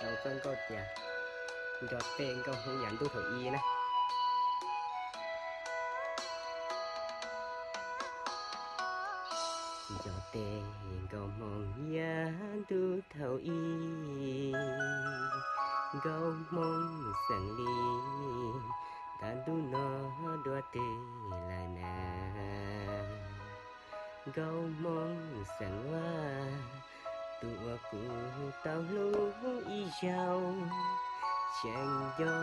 Tau txoj nkauj tias nco tej nkauj hmoob yav ntuj thaum ub na. Nco tej nkauj hmoob yav ntuj thaum ub, nkauj hmoob xeem li, tav ntuj no dua twg lawm na. Nkauj hmoob xeem Vaj, tus uas kuv tau hlub ib zaug, tseem nco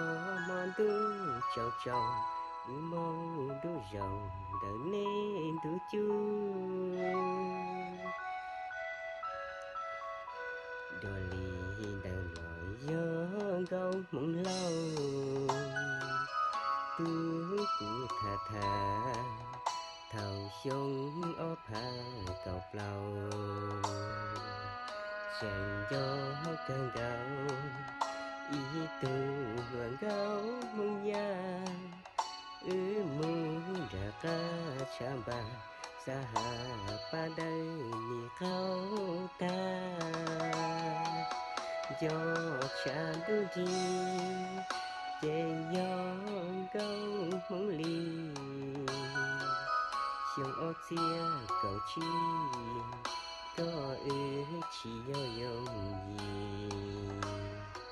hmo ntuj tsaus tsaus, wb mus dub zoov ntawm nej ntug cub. Dua li ntawd los yog nkauj hmoob lauj, tus kuv tham tham thaum xyoo ob phav kaum plaub, tseem nco kawg nkaus ib tug hluas nkauj hmoob yaj. Wb mus nram qab tshav npaj, xav hais pab dawb nis qaug tag, nco tshav ntuj nrig, ces yog nkauj hmoob li. Xyoo ob txhiab kaum tsib, koj wb tsis yog yooj yim.